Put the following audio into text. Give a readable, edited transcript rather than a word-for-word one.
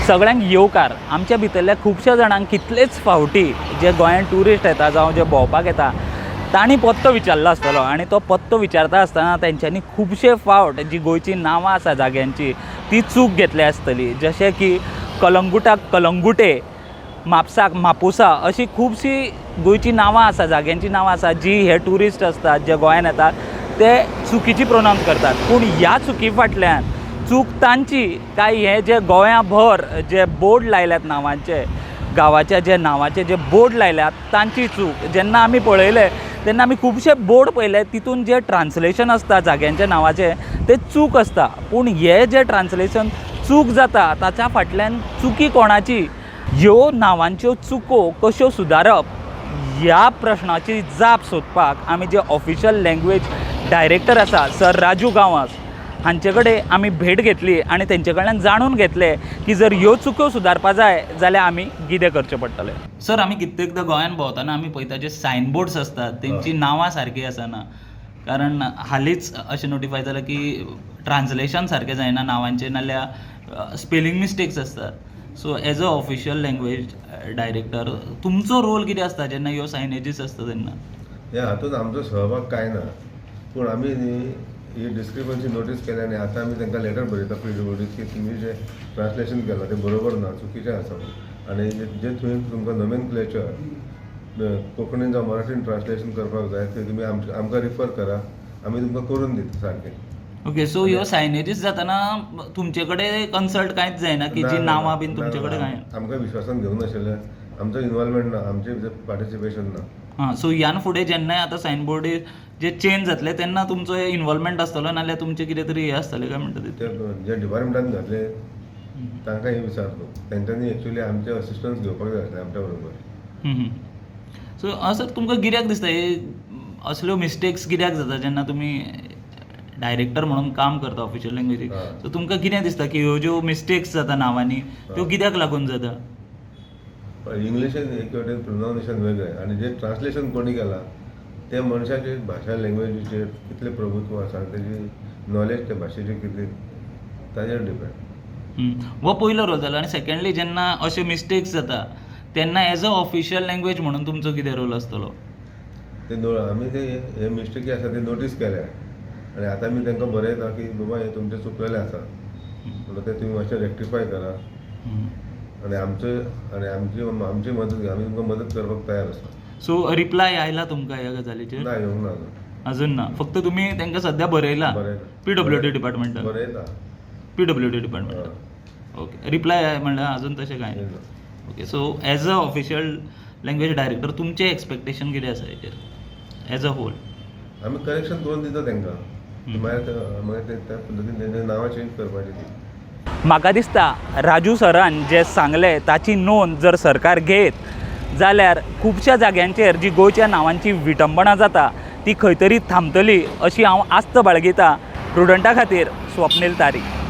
सगळ्यांक येवकार. आमच्या भितरल्या खुबश्या जाणांक कितलेच फावटी जे गोंयांत ट्युरिस्ट येता जावं जे भोंवपाक येता तांणी पत्तो विचारलो आसतलो आनी तो पत्तो विचारता आसतना तेंच्यांनी खुबशे फावट जी गोंयची नांवां आसा जाग्यांची ती चूक घेतल्या आसतली, जशें की कलंगुटाक कलंगुटे, म्हापसाक मापुसा, अशी खुबशीं गोंयचीं नांवां आसा, जाग्यांचीं नांवां आसा जी हे ट्युरिस्ट आसतात जे गोंयांत येतात ते चुकीची प्रोनावन्स करतात. पूण ह्या चुकी फाटल्यान चूक तांची काय हे जे गोंयाभर जे बोर्ड लायल्यात नांवांचे, गांवाच्या जे नांवाचे जे बोर्ड लायल्यात तांची चूक? जेन्ना आमी पळयलें तेन्ना आमी खुबशे बोर्ड पळयले, तितून जे ट्रान्सलेशन आसता जाग्यांच्या नांवाचें तें चूक आसता. पूण हे जे ट्रान्सलेशन चूक जाता ताच्या फाटल्यान चुकी कोणाची? ह्यो नांवांच्यो चुको कश्यो सुदारप ह्या प्रश्नाची जाप सोदपाक आमी जे ऑफिशियल लँग्वेज डायरेक्टर आसा सर राजू गांवस हांचे कडेन आमी भेट घेतली आनी तेंचे कडल्यान जाणून घेतलें की जर ह्यो चुको सुदारपा जाय जाल्यार आमी कितें करचें पडटलें. सर, आमी कित्येकदां गोंयांत भोंवतना आमी पळयता जे सायन बोर्ड्स आसतात तेंची नांवां सारकीं आसना, कारण हालींच अशें नोटिफाय जालां की ट्रान्सलेशन सारकें जायना नांवांचें नाल्यार स्पेलिंग मिस्टेक्स आसतात. So as a official language director तुमचो रोल कितें आसता जेन्ना ह्यो सायनेजीस आसता तेन्ना? ह्या हातूंत आमचो सहभाग कांय ना, पूण आमी न्ही ही डिस्क्रिपन्सी नोटीस केल्या आनी आतां आमी तांकां लेटर बरयता पीडब्ल्यूडीक की तुमी जें ट्रान्सलेशन केलां तें बरोबर ना, चुकीचें आसा म्हणून. आनी जे थंय तुमकां नोमेनक्लेचर कोंकणीन जावं मराठीन ट्रान्सलेशन करपाक जाय थंय तुमी आमकां रिफर करा, आमी तुमकां करून दिता सारकें. ओके, सो ह्यो सायनेजीस जातना तुमचे कडेन कन्सल्ट कांयच जायना की जी ना, नांवां बीन ना, तुमचे कडेन ना, कांय? आमकां विश्वासान घेवंक नाशिल्लें, आमचो इनवॉल्वमेंट ना, आमचें भितर पार्टिसिपेशन ना. हां, सो ह्यान फुडें जेन्नाय आतां सायन बोर्ड जे चेंज जातले तेन्ना तुमचो इनवॉल्वमेंट आसतलो नाल्यार तुमचें कितें तरी हें आसतलें काय म्हणटा ते? ते जे डिपार्टमेंटान घातले तांकां हें विचारलो, तेंच्यांनी एक्चुली आमचे असिस्टन्स घेवपाक जाय आसलें आमच्या बरोबर. सो सर, तुमकां कित्याक दिसता हे असल्यो मिस्टेक्स कित्याक जाता? जेन्ना तुमी डायरेक्टर म्हणून काम करता ऑफिशियल लँग्वेजीक, सो तुमकां कितें दिसता की ह्यो ज्यो मिस्टेक्स जाता नांवांनी त्यो कित्याक लागून जाता? इंग्लिशीन एक वटेन प्रोनावन्सिएशन वेगळें आनी जे ट्रान्सलेशन कोणी केलां ते मनशाचे भाशा लँग्वेजीचेर कितलें प्रभुत्व आसा आनी तेजी नॉलेज त्या भाशेची कितली ताजेर डिपेंड. हो पयलो रोल जालो आनी सेकंडली जेन्ना अशे मिस्टेक्स जाता तेन्ना एज अ ऑफिशियल लँग्वेज म्हणून तुमचो कितें रोल आसतलो? ते नो आमी ते हे मिस्टेकी आसा ते नोटीस केल्या आनी आतां आमी तांकां बरयता की बाबा हें तुमचें चुकलेलें आसा म्हणून तें तुमी मातशें रेक्टिफाय करा आनी आमचो आनी आमची आमची मदत, आमी तुमकां मदत करपाक तयार आसा. सो रिप्लाय आयला तुमकां ह्या गजालीचेर? ना, येवंक ना अजून. अजून ना. फक्त तुमी तांकां सद्या बरयला? बरयला. पीडब्ल्यूडी डिपार्टमेंटान? बरयता. PWD डिपार्टमेंटान, okay. रिप्लाय म्हणल्यार अजून तशें कांय? येयना. Okay, so as a official language director तुमचें एक्सपेक्टेशन कितें आसा हेजेर एज अ होल? आमी करेक्शन करून दिता तांकां, मागीर ते त्या पद्दतीन तेंचे नांवां चेंज करपाची ती. म्हाका दिसता राजू सरान जें सांगलें ताची नोंद जर सरकार घेत जाल्यार खुबश्या जाग्यांचेर जी गोंयच्या नांवांची विटंबणा जाता ती खंय तरी थांबतली अशी हांव आस्त बाळगितां. प्रुडंटा खातीर स्वप्नील तारी.